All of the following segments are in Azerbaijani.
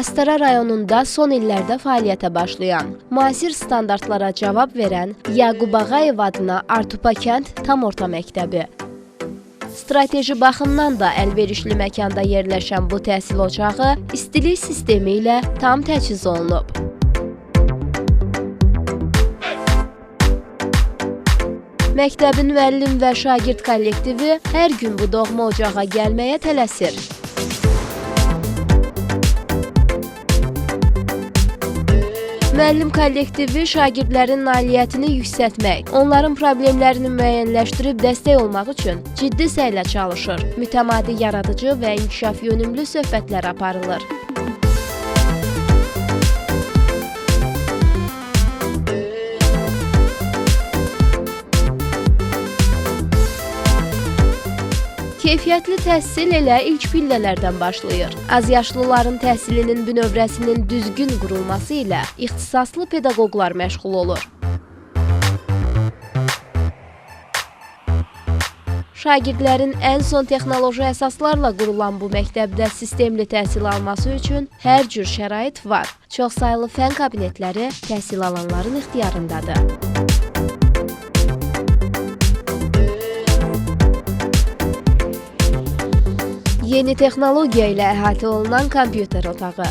Astara rayonunda son illərdə fəaliyyətə başlayan, müasir standartlara cavab verən Yaqub Ağayev adına Artupa kənd tam orta məktəbi. Strateji baxımdan da əlverişli məkanda yerləşən bu təhsil ocağı istilik sistemi ilə tam təchiz olunub. Məktəbin müəllim və şagird kollektivi hər gün bu doğma ocağa gəlməyə tələsir. Müəllim kollektivi şagirdlərin nailiyyətini yüksəltmək, onların problemlərini müəyyənləşdirib dəstək olmaq üçün ciddi səylə çalışır. Mütəmadi yaradıcı və inkişaf yönümlü söhbətlər aparılır. Keyfiyyətli təhsil elə ilk pillələrdən başlayır. Azyaşlıların təhsilinin bünövrəsinin düzgün qurulması ilə ixtisaslı pedaqoqlar məşğul olur. Şagirdlərin ən son texnoloji əsaslarla qurulan bu məktəbdə sistemli təhsil alması üçün hər cür şərait var. Çoxsaylı fən kabinetləri təhsil alanların ixtiyarındadır. Yeni texnologiya ilə əhatə olunan kompüter otağı.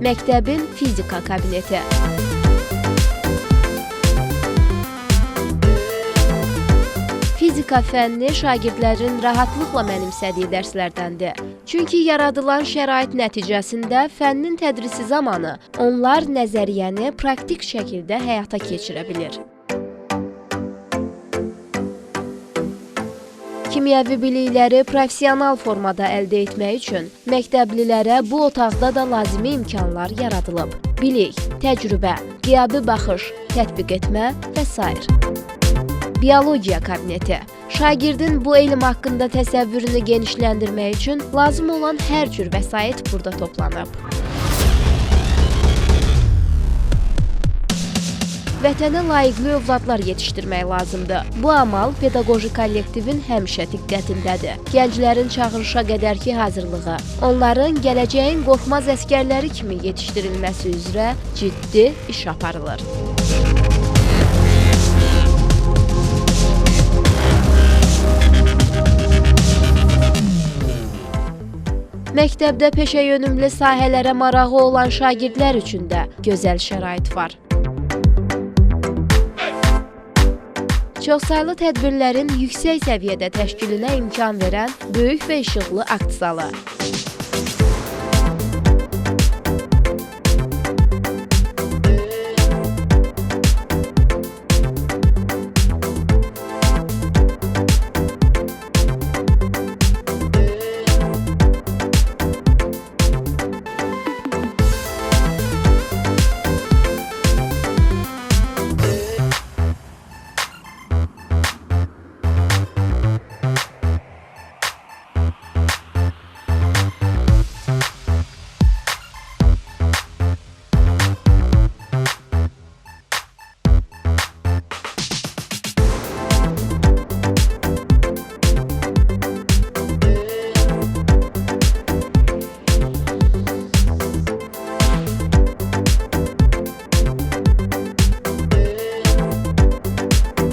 Məktəbin fizika kabineti. Fizika fənni şagirdlərin rahatlıqla mənimsədiyi dərslərdəndir. Çünki yaradılan şərait nəticəsində fənnin tədrisi zamanı onlar nəzəriyyəni praktik şəkildə həyata keçirə bilir. Kimyəvi bilikləri professional formada əldə etmək üçün məktəblilərə bu otaqda da lazımi imkanlar yaradılıb. Bilik, təcrübə, qiyabi baxış, tətbiq etmə və sair. Biologiya kabineti. Şagirdin bu elm haqqında təsəvvürünü genişləndirmək üçün lazım olan hər cür vəsait burada toplanıb. Vətənə layiqli övladlar yetişdirmək lazımdır. Bu amal pedaqoji kollektivin həmişə diqqətindədir. Gənclərin çağırışa qədərki hazırlığı, onların gələcəyin qorxmaz əsgərləri kimi yetişdirilməsi üzrə ciddi iş aparılır. Məktəbdə peşəyönümlü sahələrə marağı olan şagirdlər üçün də gözəl şərait var. Çoxsaylı tədbirlərin yüksək səviyyədə təşkilinə imkan verən böyük və işıqlı akt zalı.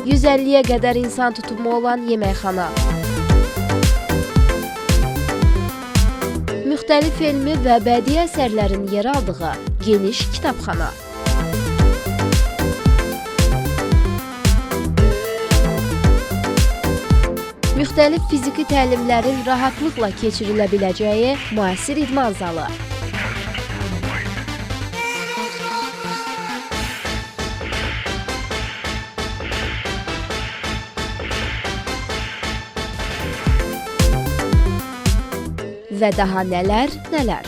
...150-yə qədər insan tutumu olan yeməkxana. Müxtəlif elmi və bədii əsərlərin yer aldığı geniş kitabxana. Müxtəlif fiziki təlimlərin rahatlıqla keçirilə biləcəyi müasir idman zalı. Və daha nələr, nələr.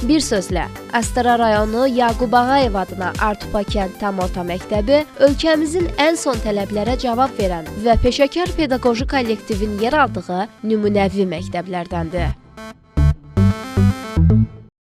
Bir sözlə, Astara rayonu Yaqub Ağayev adına Artupa kənd tam orta məktəbi ölkəmizin ən son tələblərə cavab verən və peşəkar pedaqoji kollektivin yer aldığı nümunəvi məktəblərdəndir.